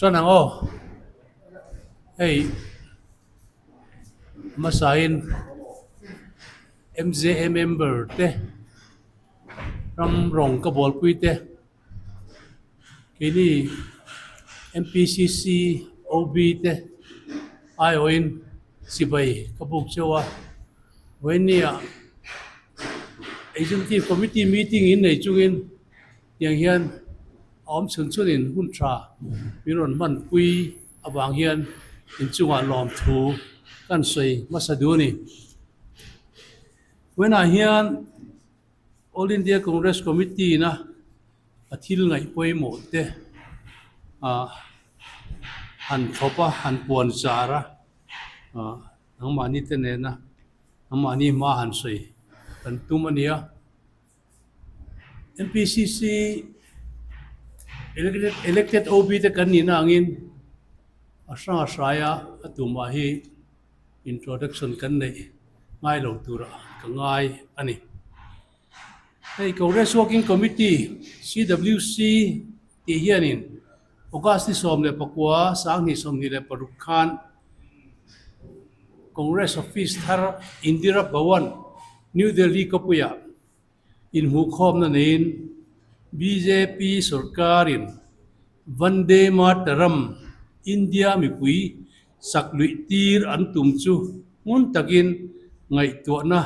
Chuan ang aw hei hmasain M_J_A member te ram rawng ka bualpui te keini M_P_C_C O_B te aiawhin chibai ka buk cheu a vawinia executive committee meeting in nei chungin tiang hian a awm chhun chhunin hun tha min rawn hmanpui avang hian inchungah lawmthu kan sawi hmasa duh a ni. Vawiinah hian All India Congress Committee ina a thil ngaih pawimawh te ah han thlawp a han puan zar a ah nangmahni te nena nangmahni hma han sawi kan tum a ni a. MPCC elected OB te kan nihna angin a hrang a hraia a tumah hi introduction kan neih ngai lo turah ka ngai a ni. Hei Congress Working Committee, CWC, tih hianin August ni 19 2026 khan Congress Office thar Indira Bhawan, New Delhi khawpuiah inhmuhkhawmna neiin bjp sorkarin Vande Mataram, India mipui sak luih tir an tum chu ngun takin ngaihtuahna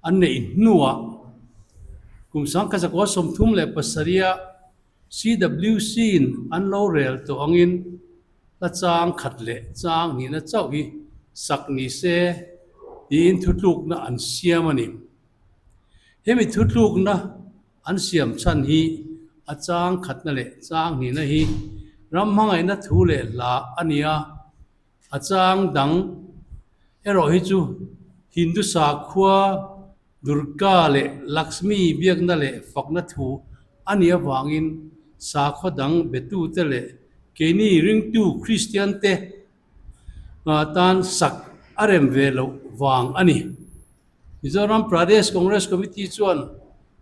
an neih hnuah kum 1937-a CWC-in an lo rel tawh angin hla chang khat leh chang hnihna chauh hi sak ni se tiin thutlukna an siam a ni. Hemi thutlukna an siam chhan hi a chang khatna leh chang hnihna hi ram hmangaihna thu leh hla a ni a, A chang dang erawh hi chu Hindu sakhua Durga leh Lakshmi biakna leh fakna thu a nih avangin sakhaw dang betute leh keini ringtu Kristiante tan sak a rem ve loh vang a ni. Mizoram Pradesh Congress Committee chuan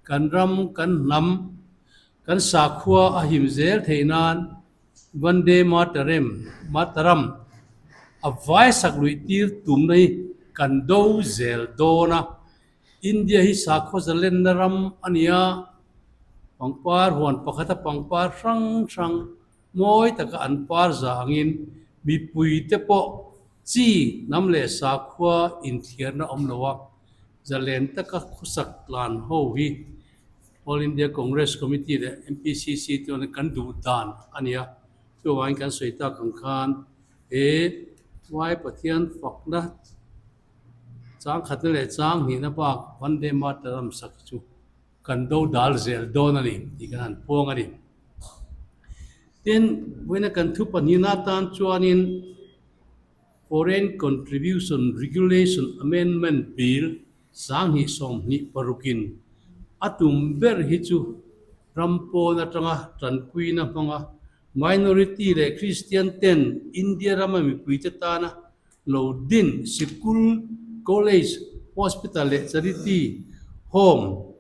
kan ram, kan hnam, kan sakhua a him zel theih nan Vande Mataram, Mataram, a vai sak luih tir tumna hi kan do zel dawn a. India hi sakhaw zalenna ram a ni a, pangpar huan pakhata pangpar hrang hrang mawi taka an par za angin mipuite pawh chi hnam leh sakhua inthiarna awm lo a, zalen taka khawsak tlan ho hi All India Congress Committee leh MPCC chuan kan duh dan a ni a, chuvangin kan sawi tak ang khan he Vai Pathian fakna chang khatna leh chang hnihna bak Vande Mataram sak chu kan do dal zel dawn a ni tih kan han puang a ni. Tin, vawiina kan thu pahnihna atan chuanin Foreign Contribution Regulation Amendment Bill 2026 in a tum ber hi chu ram pawn atanga tanpuina hmanga minority leh Kristian ten India rama mipuite tana lo din sikul, college, hospital leh charity home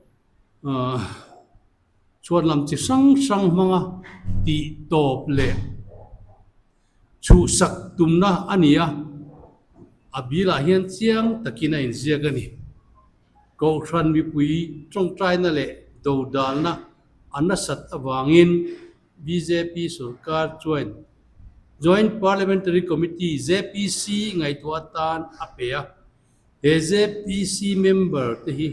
chhuan lam chi hrang hrang hmanga tih tawp leh Chhuhsak tumna a ni a, a bilah hian chiang takin a inziak a ni. Kohhran mipui tawngtaina leh dodalna a nasat avangin bjp sorkar chuan Joint Parliamentary Committee, JPC, ngaihtuah atan a pe a. He JPC member te hi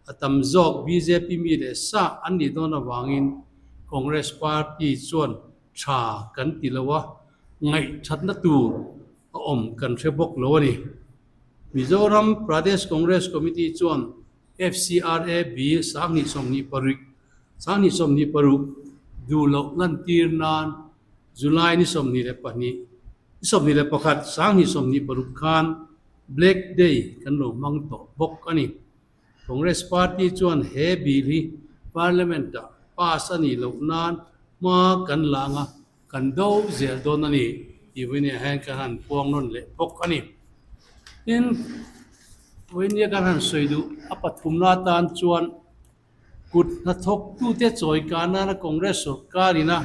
a tam zawk bjp mi leh sa an nih dawn avangin Congress party chuan Tha kan ti lo a, ngaihthatna tur a awm kan hre bawk lo a ni. Mizoram Pradesh Congress Committee chuan FCRA Bill 2026, 2026 duh loh lantir nan July ni 22, ni 21, 2026 khan Black Day kan lo hmang tawh bawk a ni. Congress Party chuan he bill hi Parliament-ah pass a nih loh nan hma kan la anga kan do zel dawn a ni tih vawinia hian kan han puang nawn leh bawk a ni. Tin, vawinia kan han sawi duh a pathumna atan chuan kut hnathawktute chawi kah nana Congress sorkarina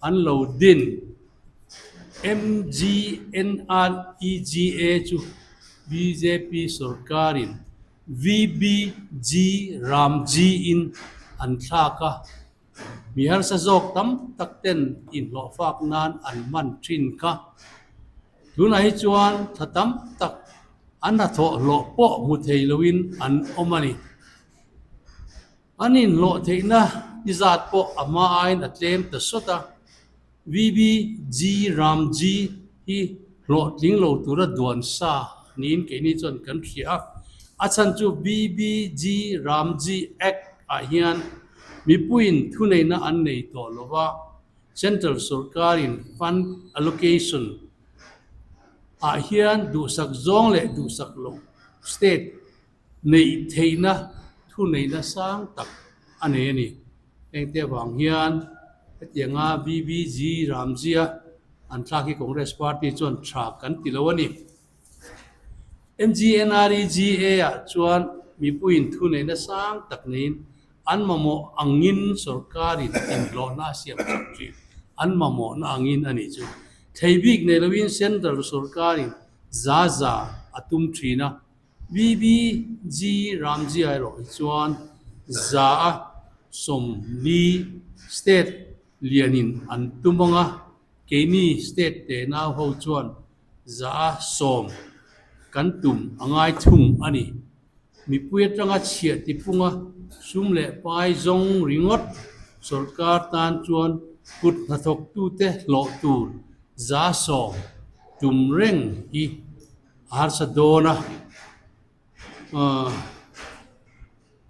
an lo din. MGNREGA chu bjp sorkarin VBG Ramji in an thlak a, mi harsa zawk tam tak ten inhlawhfak nan an hman thin kha. Tunah hi chuan thla tam tak an hnathawh hlawh pawh hmu thei loin an awm a ni. An inhlawh theihna ni zat pawh a hma aiin a tlem ta sawt a, VBG Ramji hi hlawhtling lo tura duan sa niin keini chuan kan hria a. A chhan chu VBG Ramji Act ah hian mipuiin thuneihna an nei tawh lo va, Central sorkarin fund allocation ah hian duhsak zawng leh duhsak loh state neih theihna thuneihna sang tak a nei a ni. Hengte avang hian hetianga BBG Ramzia an thlak hi Congress party chuan tha kan ti lo a ni. MGNREGA ah chuan mipuiin thuneihna sang tak neiin an mamawh angin sorkarin inhlawhna a siam chak thin. An mamawhna angin a nih chu. Thei bik nei loin central sorkarin za za a tum thin a. BBG Ramzia erawh hi chuan 140 state lianin an tum ang a, keini state tenau ho chuan 10% kan tum a ngai thung a ni. Mipui atanga chhiah tipunga sum leh pai zawng ringawt sorkar tan chuan kut hnathawktute hlawh tur 10% tum reng hi A harsa dawn a,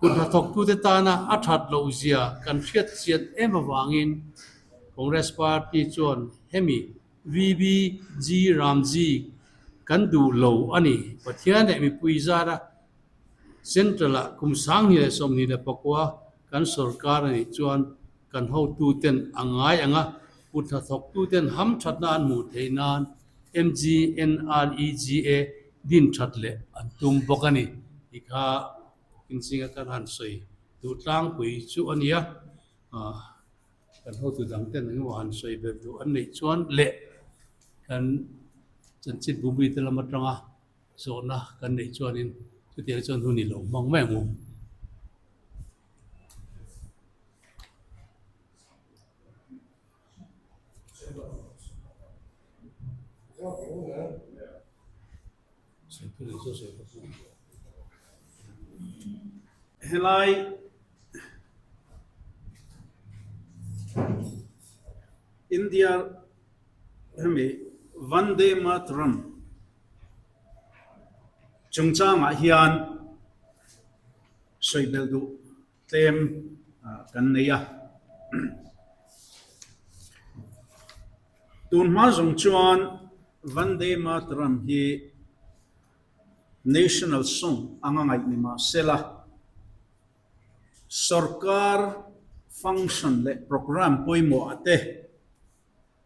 kut hnathawktute tana a that loh zia kan hriat chian em avangin Congress Party chuan hemi VBG Ramji kan duh lo a ni. Pathian leh mipui zara Central-ah kum 2024 kan sorkar a nih chuan kan hotuten a ngai ang a, kut hnathawktuten hamthatna an hmuh theih nan MGNREGA din that leh an tum bawk a ni tih kha inzinga kan han sawi duh tlangpui chu a ni a. Kan hotu dang ten engemaw han sawi ber duh an neih chuan leh kan chanchin bumri te lam atanga zawhna kan neih chuanin chutiang chuan hun i lo hmang mai ang u. Helai India hemi Vande Mataram chungchangah hian sawi belh duh Tlem kan nei a. Tun hma zawng chuan Vande Mataram hi National Song anga ngaih ni mah se la, sorkar function leh programme pawimawh ah te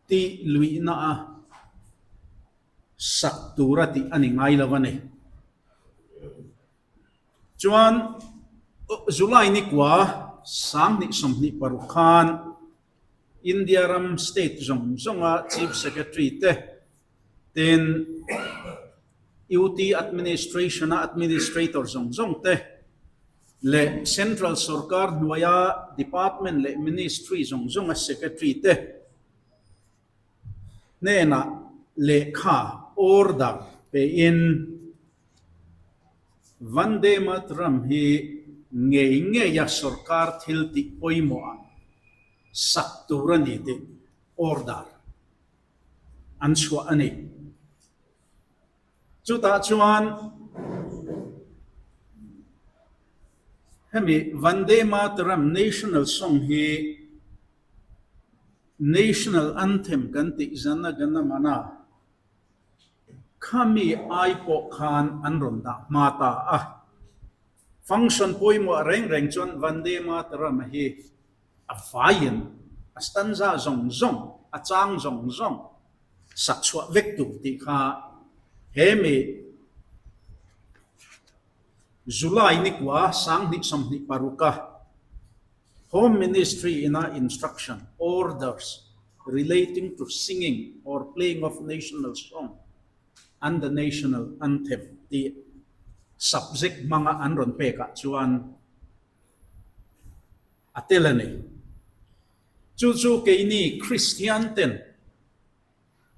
tih luihna a sak tura tih a ni ngai lo a ni. Chuan July ni kua 2026 khan India ram state zawng zawnga Chief Secretary te tin UT Administration-a Administrator zawng zawng te leh Central Sorkar hnuaia Department leh Ministry zawng zawnga Secretary te hnenah lehkha order pein Vande Mataram hi ngei ngeia sorkar thil tih pawimawhah sak tur a ni tih order an chhuah a ni. Chutah chuan hemi Vande Mataram National Song hi National Anthem kan tih Jana Gana Mana Khami ai pawh khan an rawn dah hma ta a. Function pawimawh reng reng chuan Vande Mataram hi a vaiin a stanza zawng zawng, a chang zawng zawng sak chhuah vek tur tih kha he mi July ni kua 2026 a Home Ministry ina instruction, orders, Relating to Singing or Playing of National Song and the National Anthem tih subject hmanga an rawn pekah chuan a tel a ni. Chu chu keini Kristian ten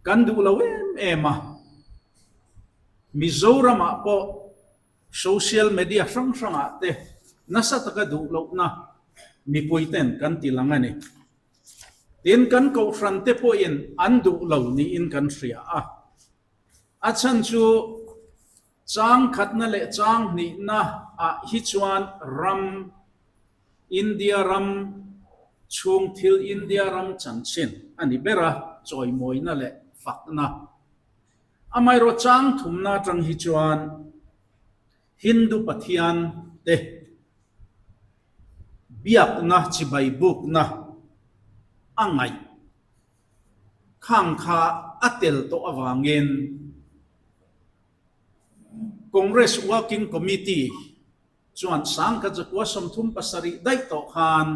kan duh lo em em a, Mizoramah pawh social media hrang hrangah te nasa taka duh lohna mipui ten kan ti lang a ni. Tin, kan kohhran te pawhin an duh lo niin kan hria a. A chhan chu chang khatna leh chang hnihna ah hi chuan ram, India ram chhung thil India ram chanchin a ni ber a, chawimawina leh fakna. Amaherawh chang thumna atang hi chuan Hindu Pathian te biakna chibai bukna a ngaih khang kha a tel tawh avangin Congress Working Committee chuan sangkhat zakua 37 daih tawh khan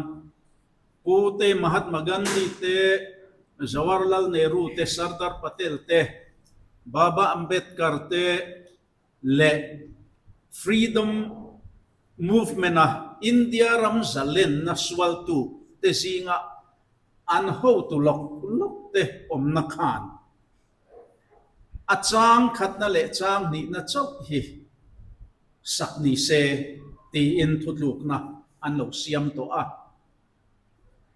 Pu te Mahatma Gandhi te, Jawaharlal Nehru te, Sardar Patel te, Baba Ambedkar te leh Freedom Movement-a India ram zalenna sualtu te zinga an hotu lawk lawk te awmna khan a chang khatna leh chang hnihna chauh hi sak ni se tiin thutlukna an lo siam tawh a.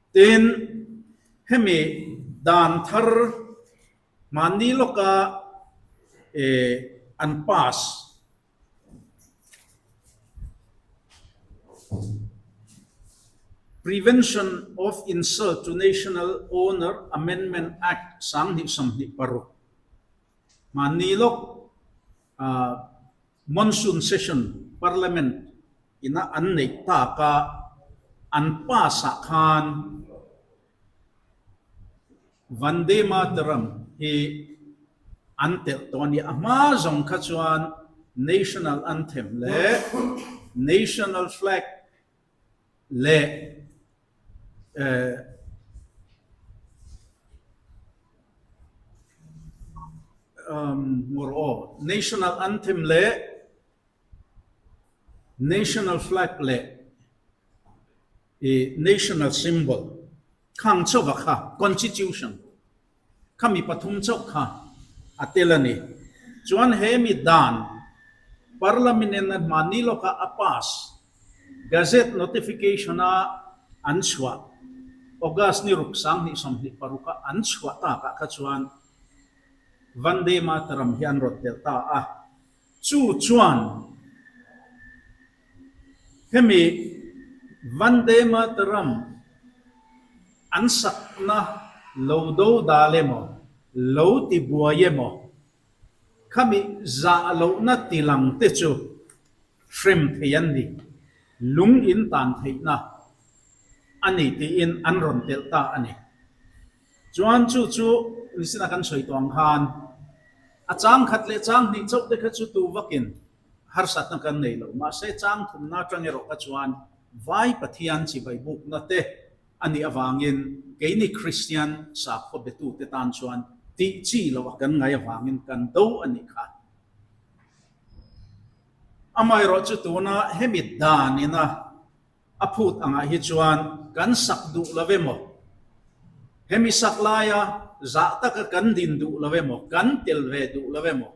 Tin, hemi dan thar hmanni lawka an pass Prevention of Insult to National Honour Amendment Act 2026 hmanni lawk Monsoon Session Parliament ina an neih taka an pass ah khan Vande Mataram hi an telh tawh a ni. A hma zawng kha chuan National Anthem leh National Flag leh Ngawr aw, National Anthem leh National Flag leh i National Symbol khang chauh a kha, Constitution kha mi pathum chauh kha a tel a ni. Chuan he mi dan Parliament in a hmanni lawka a pass Gazette notification a an chhuah August ni ruk 2026 a an chhuah takah kha chuan Vande Mataram hi an rawn telh ta a. Chu chuan hemi Vande Mataram an sakna lo do dal emaw, lo ti buai emaw, khami zah lohna ti lang te chu hrem thei an ni, lung in tan theihna a ni tiin an rawn telh ta a ni. Chuan chu chu nisina kan sawi tawh ang khan a chang khat leh chang hnih chauh te kha chu tu vakin harsatna kan nei lo. Mahse chang thumna atang erawh kha chuan Vai Pathian chibai bukna te a nih avangin keini Kristian sakhaw betute tan chuan tih chi loh a kan ngai avangin kan do a nih kha. Amaherawh chu tuna hemi danina A phut angah hi chuan kan sak duh lo emaw, hemi sak laia zah taka kan din duh lo emaw, kan tel ve duh lo emaw,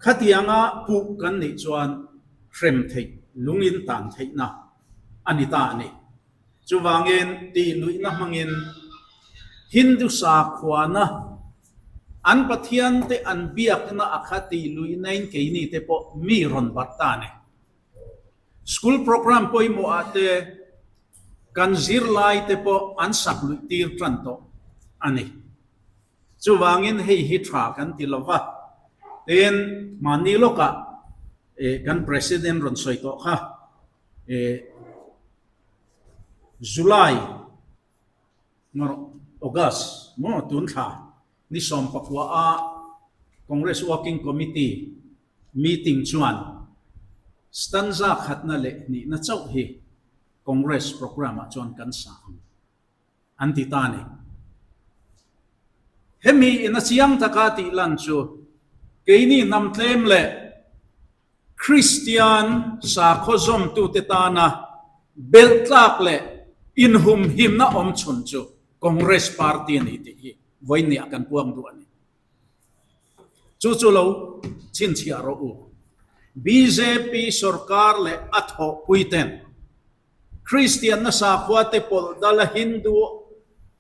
khatianga puh kan nih chuan hrem theih, lungin tan theihna a ni ta a ni. Chuvangin tihluihna hmangin Hindu sakhuana an pathiante an biakna a kha tihluihnain keini te pawh mi rawn barh ta a ni. School program pawimawh ah te kan zirlai te pawh an sak luih tir tan tawh a ni. Chuvangin hei hi tha kan ti lo va, tin mahni lawkah kan President rawn sawi tawh kha July August maw tun thla ni 19 a Congress Working Committee Meeting chuan stanza khatna leh hnihna chauh hi Congress programme ah chuan kan sa ang an ti ta a ni. Hemi in a chiang taka tih lan chu keini hnam tlem leh Kristian sakhaw zawmtute tana belh tlak leh inhumhimna awm chhun chu Congress Party a ni tih hi vawiinniah kan puang duh a ni. Chu chu lo chhinchhiah rawh u. Bjp sorkar leh a thawhpuiten Kristianna sakhua te pawlh dala Hindu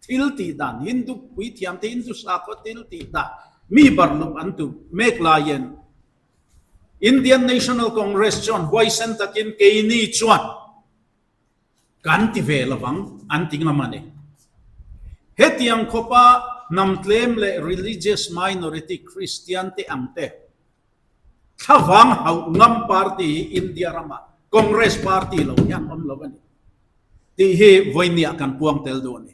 thil tih dan, Hindu puithiam te Hindu sakhua thil tih dan mi barlup an tu mek laiin Indian National Congress chuan huaisen takin keini chuan kan ti ve lovang an ti ngam a ni. Hetiang khawpa hnam tlem leh religious minority Kristian te ang te thlavang hauh ngam party hi India ramah Congress party lo hian awm lo a ni tih hi vawinia kan puang tel duh a ni.